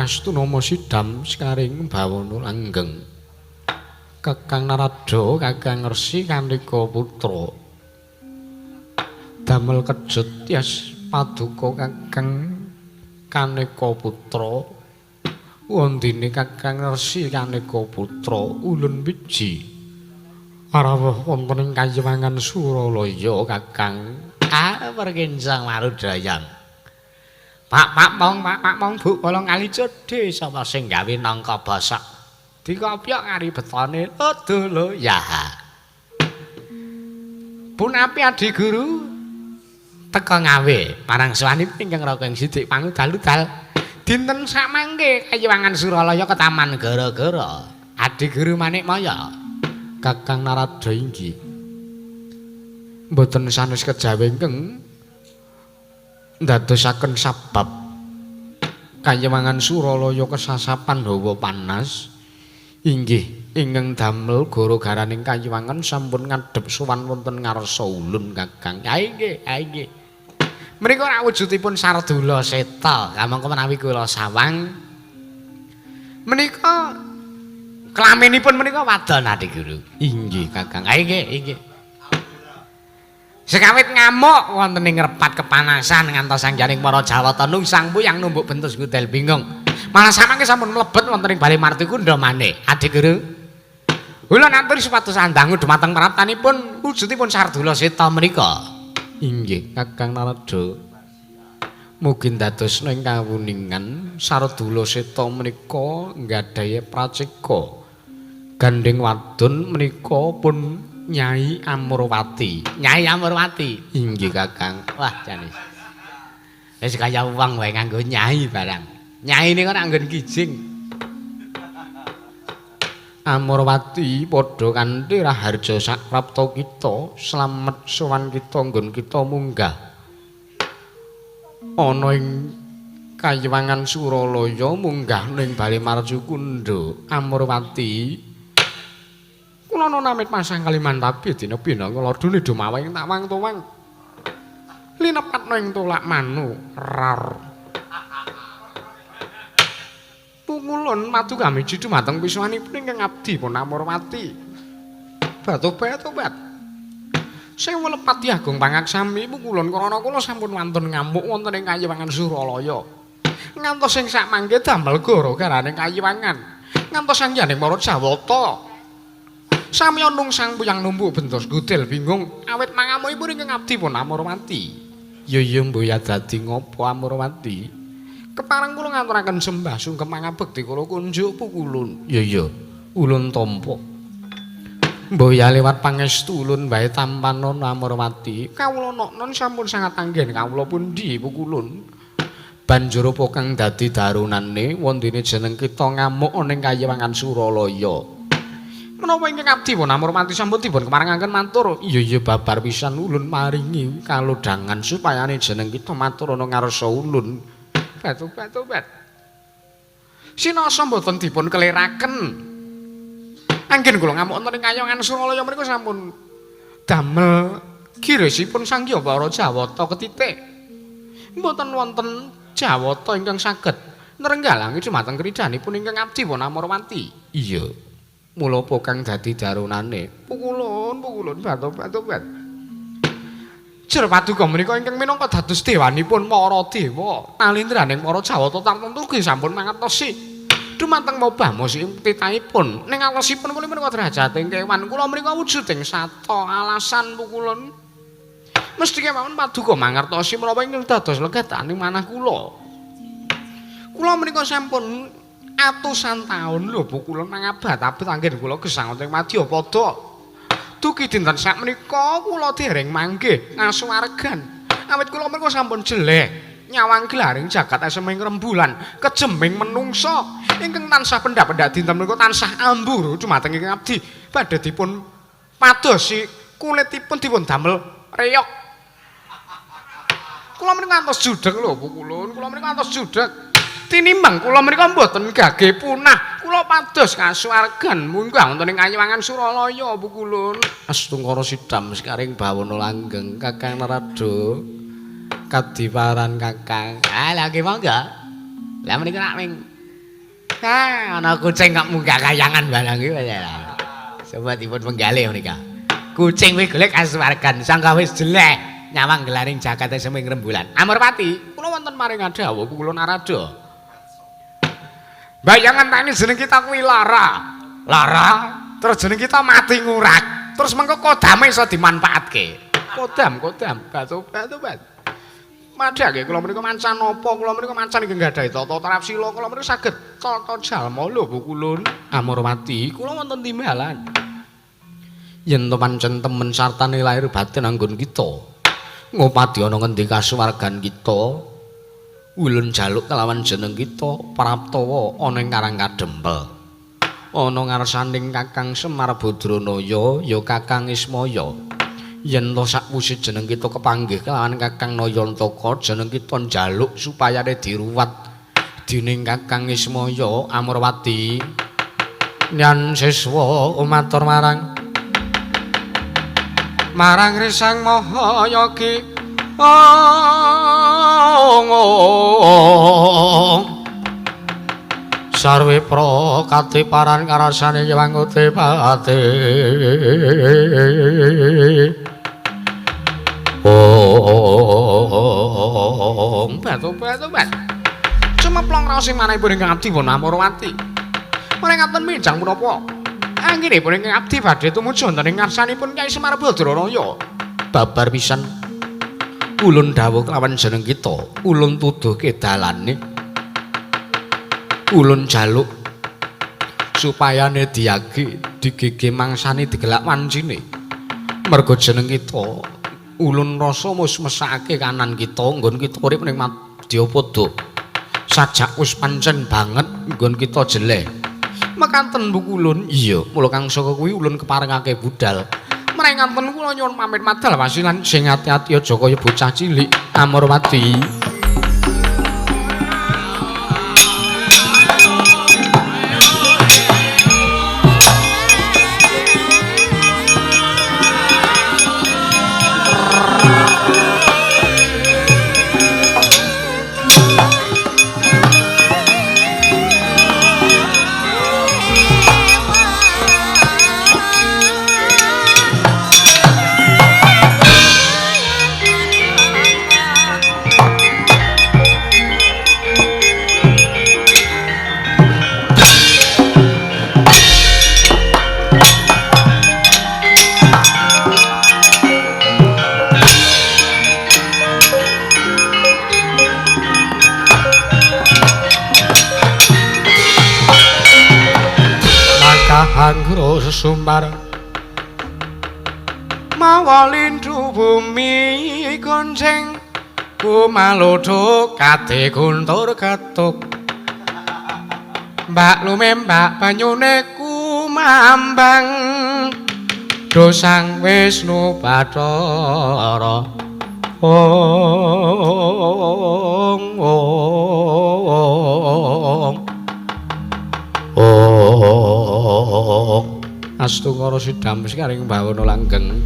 Mas Tunama Sidam sekaring bawana langgeng. Kakang Narada, Kakang Resi Kaneka Putra. Damel kejut yas paduka Kakang Kaneka Putra. Wondene Kakang Resi Kaneka Putra ulun wiji. Rawuh wonten ing kayiwangan Suralaya Kakang. Ah, perkincang marudayan. Pak pak mong pak pak mong bu kolong kali cedhe sapa sing gawe nangka basak dikopyok ngari betone aduh lho ya. Punapi Adi Guru teka ngawe marang suwanipun ingkang raka ing sidik pangudal-udal dinten samangke kayiwangan Suralaya ketaman gara-gara Adi Guru Manikmaya. Kakang Narada inggih mboten sanes kejawi ingkang ndadosaken sabab kayiwangan Suralaya kesasapan hawa panas inggih ingkang damel gara-garaning kayiwangan sampun ngadhep sowan wonten ngarsa ulun Kakang. Ha inggih, ha inggih. Menika rak wujudipun Sardula Seta kamangka menawi kula sawang menika klamenipun menika wadon Adi Guru. Inggih Kakang. Ha inggih, inggih. Sekawit ngamuk wonten ing repat kepanasan ngantos sangjaning para Jawata nungsang puyang numbuk bentus gudel bingung. Malah samangke sampun mlebet wonten ing Bale Martikunda maneh. Adi Guru. Kula naturi supados andangu dumateng praptanipun wujudipun Sardula Seta menika. Inggih Kakang Narada. Mugi ndadosna ing kawuningan Sardula Seta menika nggadahi praceka. Gandheng wadon menika pun Nyai Amurwati. Nyai Amurwati. Inggih Kakang. Wah jane. Wis kaya wong wae nganggo nyai barang. Nyai niku nek nggon kijing. Amurwati padha kanthi raharja sakrapta kita, slamet sowan kita nggon kita munggah. Ana ing kayiwangan Suralaya munggah ning Bale Marcukunda. Amurwati kula namit pasang Kalimantabi dina bina kaladune dumaweng tawang tuwang linepatna ing tolak manu rar pungulun madu kamiji dumateng pisuwanipun ingkang abdi pun Amurwati batobat-tobat sewu lepat Agung pangaksami pungulun krana kula sampun wantun ngamuk wonten ing kayiwangan Suralaya ngantos sing sakmangke damel gara-garane kayiwangan ngantos sangyaning para Jawata samya nungsang puyang numpuk bentos gudel bingung awit mangamukipun ingkang abdi pun Amurwati. Ya ya mboya dadi ngopo Amurwati? Kepareng kula ngaturaken sembah sungkem pangabekti kula kunjuk pukulun. Ya ya ulun tampa. Mboya lewat pangestu ulun wae tampanana Amurwati. Kawula noknon sampun sangat anggen kawula pundi pukulun. Banjur apa kang dadi darunane wondene jeneng kita ngamuk ning kayiwangan Suralaya. Menapa ingkang abdi pun Amurwati sampun dipun kemarengaken matur. Iya iya babar pisan ulun maringi kalodhangan supayane jeneng kita matur ana ngarsa ulun. Batu-batu-bat. Sinasa mboten dipun keliraken. Anggen kula ngamuk wonten ing kayangan Suralaya menika sampun damel girisipun Sang Hyang Para Jawata ketitik. Mboten wonten Jawata ingkang saged nrenggalangi dumateng kridanipun ingkang abdi pun Amurwati. Iya. Mula apa kang dadi darunane? Pukulun, pukulun, batu-batu-bat. Jer paduka menika ingkang minangka dados dewanipun para dewa, talindraning para Jawata tartemtu ugi sampun mangertosi dumateng mobah titahipun. Ning alosipun kula menika derajating kewan, kula menika wujuding sata alasan pukulun. Mesti kemawon paduka mangertosi menapa ingkang dados legataning manah kula. Kula menika sampun atusan taun lho pukulun mangabet-abet anggen kula gesang wonten Madyapada. Dugi dinten sakmenika kula dereng manggih ngasuwargan. Awit kula menika sampun jeleh nyawang gelaring jagat eseming rembulan kejeming menungsa ingkang tansah pendhak-pendhak dinten menika tansah amburu dumateng ingkang abdi badhe dipun padosi kulitipun dipun damel reyok. Kula menika ngantos judeg lho pukulun, kula menika ngantos judeg. Tinimbang kula menika mboten gage punah, kula pados kasuwargan munggah wonten ing kayiwangan Suralaya pukulun. Astungkara sidam sekaring bawana langgeng Kakang Narada kadiparan Kakang. Ah lha nggih monggo. Lah menika rak ming Ah, ana kucing kok munggah kayangan barang iki. Sobatipun penggalih menika. Kucing kuwi golek kasuwargan, sangka wis jeleh nyawang gelaring jagate seming rembulan. Amurpati, kula wonten maring dawuh kula Narada. Bayangan tani jeneng kita kuwi lara. Lara, terus jeneng kita mati ngurak. Terus mengko kodame iso dimanfaatke. Kodam, kodam, batu, batu, batu. Madhake kula menika mancan napa, kula menika mancan ingkang gadhahi tata trapsila, kula menika saged tata jalma lho Bu Kulun. Amurwati, kula wonten timbalan. Yen to pancen temen sartane lahir batin anggon kita, ngopadi ana ngendi kasuwargan kita, ulun jaluk kelawan jeneng kita praptawa ana ing Karang Kadempel. Ana ngarsaning Kakang Semar Badranaya ya Kakang Ismaya. Yen to sakwise jeneng kita kepanggih kelawan Kakang Nayantaka, jeneng kita njaluk supayane diruwat dening Kakang Ismaya. Amurwati, nyan siswa matur marang marang Risang Mahayagi. Sarwe prakate paran karasane wangote pate. Ong batu batu batu. Cemeplong raos sing manahipun ingkang abdi pun Amurwati. Maring ngaten minjang punapa? Anggenipun ingkang abdi badhe tumuju wonten ing ngarsanipun Kyai Semar Badranaya. Babar pisan ulun dawuh kelawan jeneng kita, ulun tuduhke dalane. Ulun jaluk supayane diagi digege mangsane digelak wancine. Merga jeneng kita ulun rasa mus mesake kanan kita nggon kita urip ning Madyapada. Sajak wis pancen banget nggon kita jeleh. Mekanten Bu Kulun. Iya, mula kang saka kuwi ulun keparengake budal. Mreng ngaten kula nyuwun pamit madal wasilan sing ati-ati aja kaya bocah cilik. Amurwati. Anggro sesumbar mawa lindu bumi gonceng kumalodho kate guntur ketuk mbak lumembak banyune kumambang dosang Wisnu Bathara. Ong ong ong astungkara sidam sekaring bawana langgeng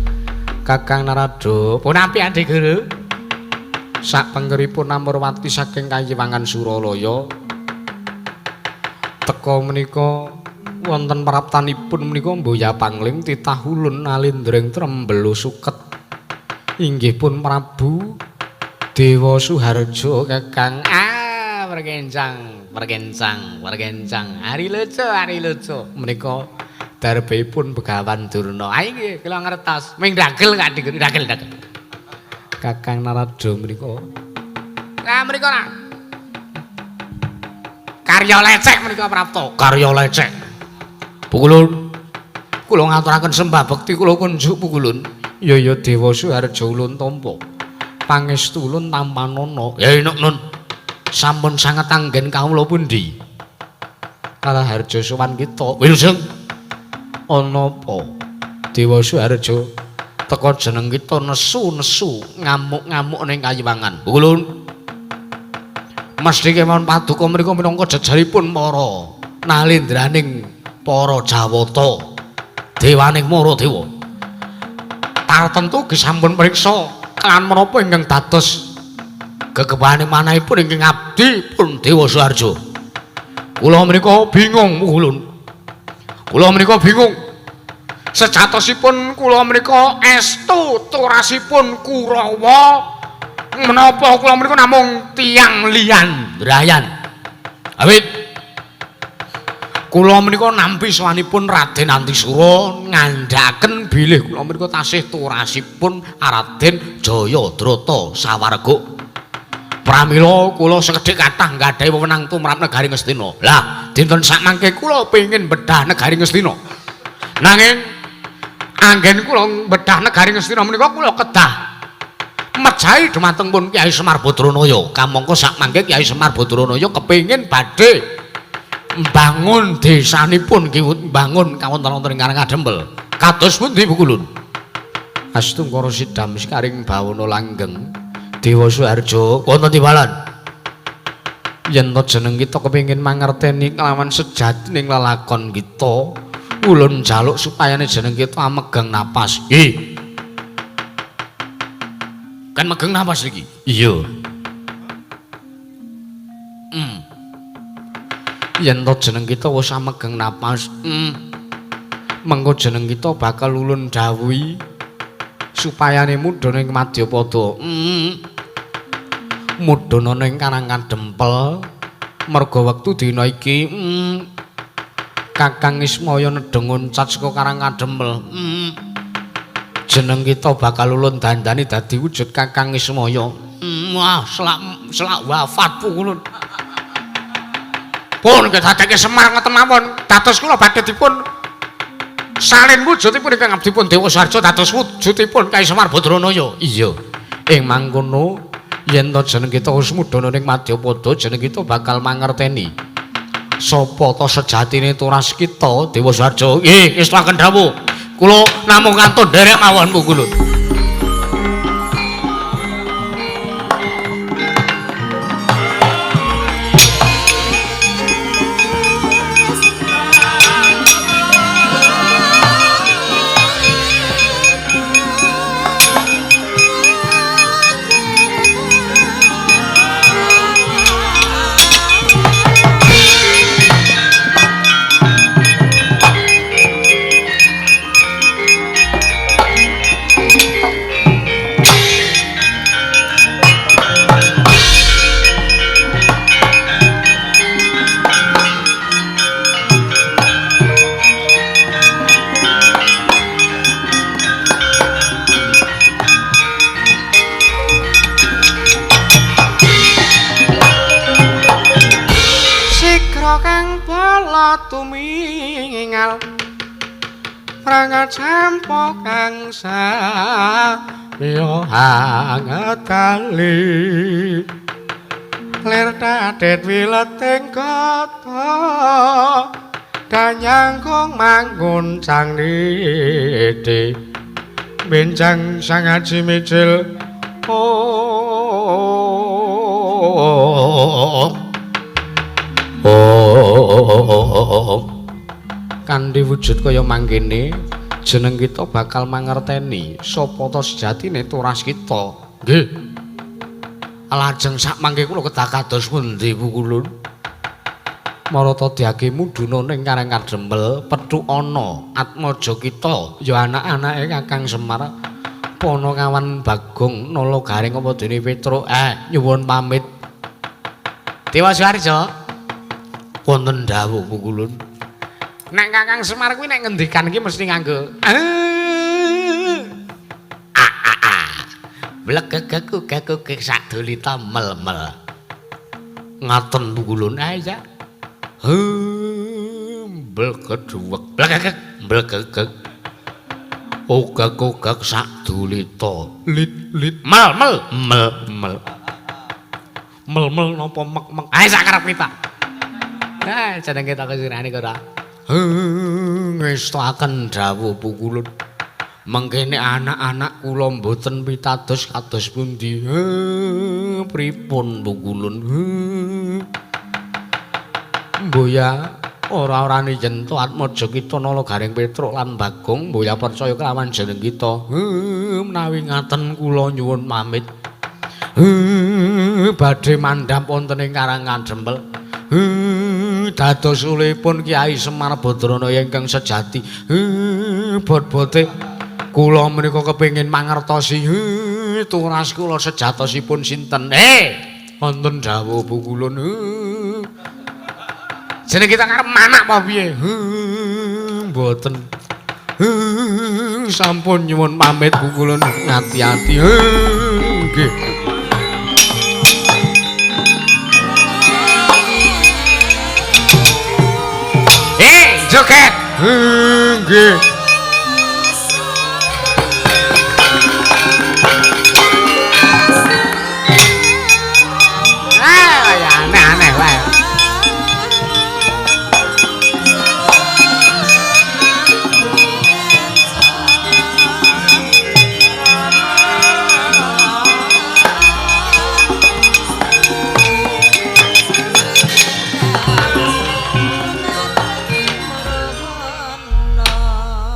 Kakang Narada punapi Adi Guru sak pengkeripun Amurwati saking Kayiwangan Suralaya teka menika wonten praptanipun menika Mboya Pangling titah ulun nalindring trembelo suket inggih pun Prabu Dewa Suharja Kakang. Ah, perkencang, perkencang, perkencang. Ari lucu, ari lucu. Menika darbipun Begawan Durna. Ayo nggih, kula ngertos. Ming dagel kok dagel, dagel. Kakang Narada menika. Lah menika ra. Karya lecek menika prapta. Karya lecek. Pukulun. Kula ngaturaken sembah bekti kula kunjuk pukulun. Ya ya Dewa Suharja ulun tampa. Pangestu ulun tampanana. Ya inuk nun. Sampun sanget anggen kawula pundi? Kalah harja sowan kita. Wilujeng. Ana apa? Dewa Suharja teka jeneng kita nesu-nesu ngamuk-ngamuk ning Kayiwangan. Pukulun. Mesti kemawon paduka mriku minangka jejeripun para nalendraning para Jawata. Dewaning Mara Dewa. Tartemtu ugi sampun priksa lan menapa ingkang dados gegebane manahipun ingkang abdi pun Dewa Suharja. Kula menika bingung Pukulun. Kula menika bingung. Sejatosipun kula menika estu turasipun Kurawa menapa kula menika namung tiyang liyan drayan. Awit kula menika nampi sowanipun Raden Antisura ngandhaken bilih kula menika tasih turasipun Raden Jayadrata sawarga. Pramila kula sekedhik kathah nggadahi wewenang tumrap negari Ngastina. Lah, dinten sakmangke kula pengin bedah negari Ngastina. Nanging anggen kula bedah negari Ngastina menika kula kedah mejahi dumateng pun Kyai Semar Badranaya. Kamangka sakmangke Kyai Semar Badranaya kepengin badhe mbangun desanipun mbangun kawonten-wonten ing Karang Kadempel. Kados pundi Pukulun? Astungkara sidam sekaring bawana langgeng. Dewa Suharjo wonten timbalan. Yen to jeneng kita kepengin mangerteni kelawan sejatining lelakon kita, ulun njaluk supayane jeneng kita amegang napas. Nggih. Kan megang napas iki? Iya. Yen to jeneng kita wis amegang napas, mengko jeneng kita bakal ulun dawuhi supayane mudhun ing Madyapada. Mudhun ana ing Karang Kadempel merga wektu dina iki Kakang Ismaya nedheng uncat saka Karang Kadempel. Jeneng kita bakal ulun dandani dadi wujud Kakang Ismaya. Wah, selak wafat Pukulun. Pun kedadeke Semar ngoten mawon, dados kula badhe dipun salin wujudipun ingkang abdipun Dewa Suharjo dados wujudipun Kyai Semar Badranaya. Iya. Ing mangkono yen to jeneng kita wis mudhun ning Madyapada, jeneng kita bakal mangerteni sapa ta sejatine turas kita Dewa Suharjo. Nggih, ngestuaken dawuh. Kula namung kantun nderek mawon Pukulun. Tumingal pranga campo kang sabiyo hangat kali lir dadet wileting kota danyangkung mangguncang niti benjang sangaji mijil. Oh, kanthi wujud kaya mangkene jeneng kita bakal mangerteni sapa ta sejatine turas kita. Nggih. Lajeng sak mangke kula kedah kados pundi Pukulun? Marata diake mudhuna ning Karang Kadempel pethuk ana atmaja kita ya anak-anake Kakang Semar Panakawan Bagong Nala Garing apa dene Petruk. Nyuwun pamit. Dewa Suharjo. Wonten dawuh Pukulun. Nek Kakang Semar kuwi nek ngendikan iki mesti nganggo a a a. Blegegek gek sadulita mel-mel. Ngaten Pukulun. Ya. Blegedhuwek blegegek blegegek. Ogak-ogak sadulita lit lit mel mel mel mel. Mel mel napa mek mek. Ae sak karep kita. Jeneng kita kesurane kok ora. Ngestoaken dawuh Pukulun. Mengkene anak-anak kula mboten pitados kados pundi. Pripun Pukulun? Mboya ora-orane yen to atmaja kita Nala Garing Petruk lan Bagong mboya percaya kelawan jeneng kita. Menawi ngaten kula nyuwun pamit. Badhe mandhap wonten ing Karang Kadempel. Dados ulipun Kyai Semar Badranaya ingkang sejati. Bot-bote kula menika kepengin mangertosi turas kula sejatosipun sinten. Wonten dawuh pukulun. Jeneng kita karep manak apa piye? Mboten. Sampun nyuwun pamit pukulun, ati-ati. Nggih. Joget. Nggih. Aneh-aneh wae.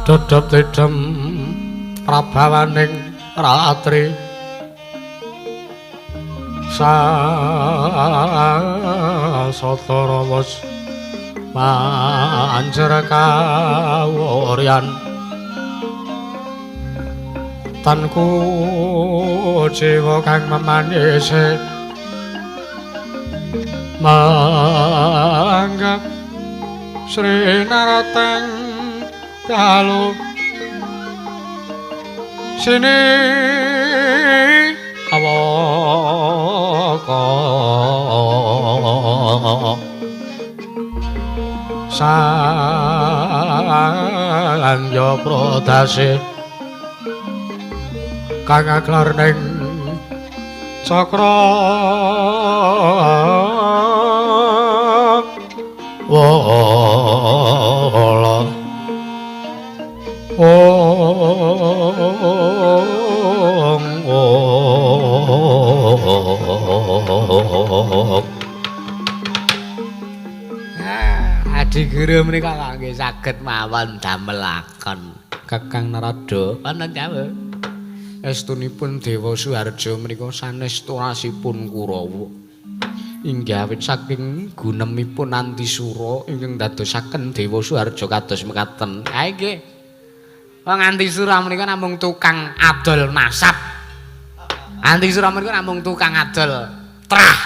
Dodop tidem prabawaning ratri sasatara wis manjer kawuryan tanku jiwa kang memanise manggap Sri Narateng dalu sini awaka sangya prodase kang aglar ning cakra wala. Ong ong. Adi guru menika kok nggih saged mawon damelaken Kakang Narada. Wonten dawuh. Estunipun Dewa Suharja menika sanes turasipun Kurawa. Inggih awit saking gunemipun Antisura ingkang dadosaken Dewa Suharja kados mekaten. Ha nggih. Wong Antisura menika namung tukang adol nasab. Antisura menika namung tukang adol trah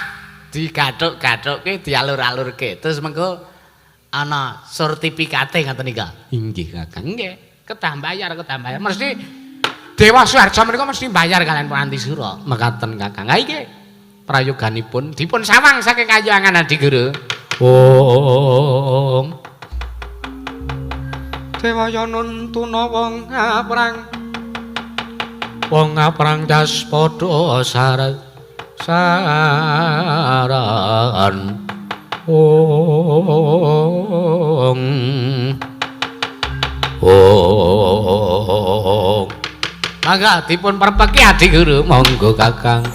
digathuk-gathukke dialur-alurke. Terus mengko ana sertifikate ngoten nika. Inggih Kakang. Nggih, kedah bayar, kedah bayar. Mesti Dewa Suharja menika mesti bayar kalian Pak Antisura. Mekaten Kakang. Ha iki prayoganipun dipun sawang saking kayangan Adi Guru. Ong. Dewaya nuntuna wong aprang. Wong aprang das padha saran. Ong. Ong. Mangga dipun perpeki Adi Guru. Monggo Kakang.